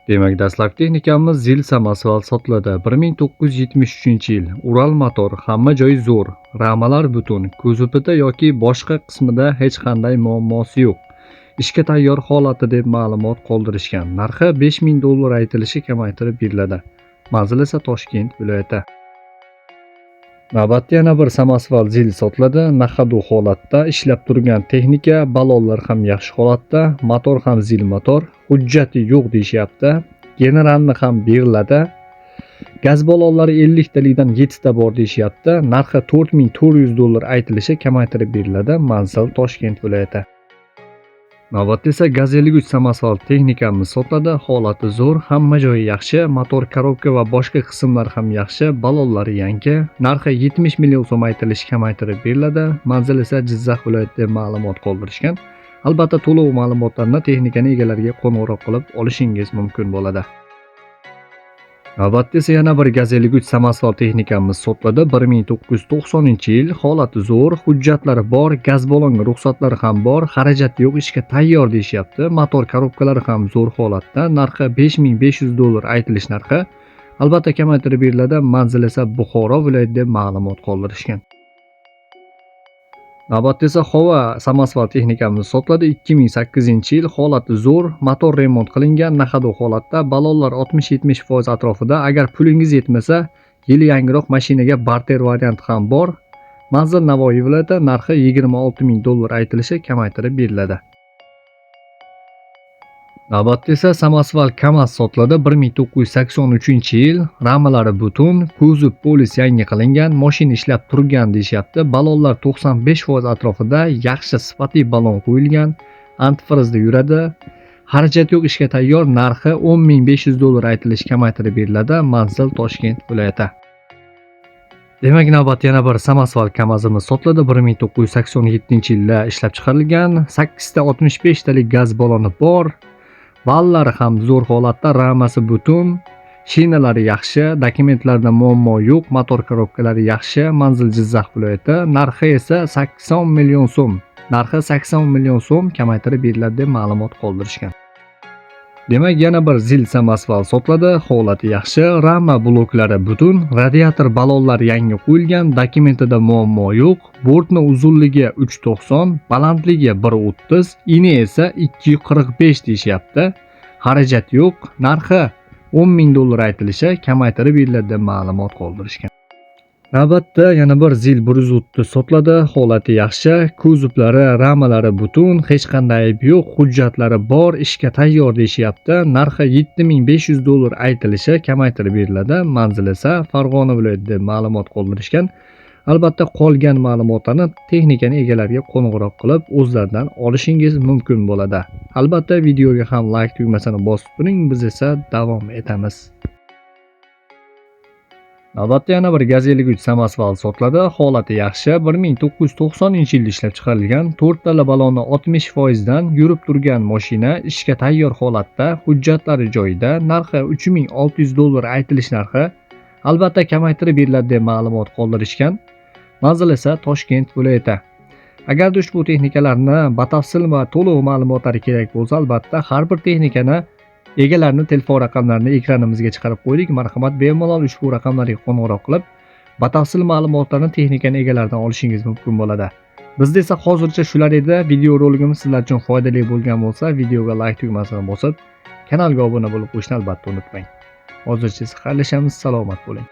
Demak, dastlabki texnikamiz ZIL samosval sotiladi. 1973-yil. Ural motor, hamma joyi zo'r, ramalar butun, kuzovida yoki boshqa qismida hech qanday muammosi yo'q. Ishga tayyor holati deb ma'lumot qoldirishgan. Narxi $5000 aytilishi kamaytirib beriladi. Manzil esa Toshkent viloyati. Navbatda yana bir samosval ZIL sotiladi. На ходу holatda ishlab turgan texnika, balonlar ham yaxshi holatda, motor ham ZIL motor, hujjati yo'q deyishyapti. Generalni ham beriladi. Gaz balonlari 50 talikdan 7 ta bor deyishyapti. Narxi $4400 aytilishi kamaytirib beriladi. Manzil Toshkent viloyati. Navbatda esa Gaz 53 samosval texnikamiz sotiladi. Holati zo'r, hamma joyi yaxshi, motor, korobka va boshqa qismlar ham yaxshi, balonlari yangi. Narxi 70 million so'm aytilishi kamaytirib beriladi. Manzil esa Jizzax viloyati deb ma'lumot qoldirishgan. Albatta, to'liq ma'lumotlarni texnikani egalariga qo'ng'iroq qilib olishingiz mumkin bo'ladi. Navbatda esa yana bir Gaz 53 samosval texnikamiz sotiladi. 1990-yil, holati zo'r, hujjatlari bor, gaz balonga ruxsatlari ham bor, xarajati yo'q, ishga tayyor deyishyapti. Motor korobkalari ham zo'r holatda. Narxi $5500 aytilish narxi. Albatta kamaytirib beriladi. Manzil esa Buxoro viloyati deb ma'lumot qoldirishgan. Navbatda esa Hova samosval texnikamiz sotiladi. 2008-yil, holati zo'r, motor remont qilingan, на ходу holatda, balonlar 60-70% atrofida. Agar pulingiz yetmasa, yili yangiroq mashinaga barter varianti ham bor. Manzil Navoiy viloyati, narxi $26 000 aytilishi kamaytirib beriladi. Navbatda esa samosval KAMAZ sotiladi. 1983-yil, ramalari butun, kuzov polis yangi qilingan, mashina ishlab turgan deyishyapti. Balonlar 95% atrofida, yaxshi sifatli balon qo'yilgan, antifrizda yuradi. Xarajat yo'q, ishga tayyor, narxi $10 500 aytilishi kamaytirib beriladi. Manzil Toshkent viloyati. Demak, navbat yana bir samosval KAMAZimiz sotiladi. 1987-yilda ishlab chiqarilgan, 8 ta 65 talik gaz baloni bor. Ballari ham zo'r holatda, ramasi butun, shinalari yaxshi, dokumentlarda muammo yo'q, motor korobkalari yaxshi, manzil Jizzax viloyati, narxi esa 80 million so'm. Narxi 80 million so'm kamaytirib beriladi deb ma'lumot qoldirishgan. Demak, yana bir ZIL samosval sotiladi, holati yaxshi, rama bloklari butun, radiator balonlar yangi qo'yilgan, dokumentida muammo yo'q, bortni uzunligi 3.90, balandligi 1.30, ini esa 2.45 deyishyapti. Xarajat yo'q, narxi $10 000 aytilishi kamaytirib beriladi deb ma'lumot qoldirishgan. Navbatda yana bir ZIL 130 sotiladi. Holati yaxshi, kuzovlari, ramalari butun, hech qanday ayb yo'q, hujjatlari bor, ishga tayyor deyishyapti. Narxi $7500 aytilishi kamaytirib beriladi. Manzil esa Farg'ona viloyati deb ma'lumot qoldirishgan. Albatta, qolgan ma'lumotlarni texnikani egalariga qo'ng'iroq qilib o'zlaridan olishingiz mumkin bo'ladi. Albatta, videoga ham like tugmasini bosib turing, biz esa davom etamiz. Navbatda yana bir Gaz 53 samosval sotiladi. Holati yaxshi, 1990-yilda ishlab chiqarilgan, 4 tala baloni 60% dan yurib turgan mashina, ishga tayyor holatda, hujjatlari joyida, narxi $3600 aytilish narxi, albatta kamaytirib beriladi deb ma'lumot qoldirishgan. Manzil esa Toshkent viloyati. Agarda ushbu texnikalarni batafsil va to'liq ma'lumotlari kerak bo'lsa, albatta har bir texnikani egalarini telefon raqamlarini ekranimizga chiqarib qo'ydik. Marhamat, bemalol ushbu raqamlarga qo'ng'iroq qilib, batafsil ma'lumotlarni texnikani egalaridan olishingiz mumkin bo'ladi. Bizda esa hozircha shular edi. Video roligimiz sizlar uchun foydali bo'lgan bo'lsa, videoga like tugmasini bosib, kanalga obuna bo'lib qo'yishni albatta unutmang. Hozircha esa xayrlashamiz, salomat bo'ling.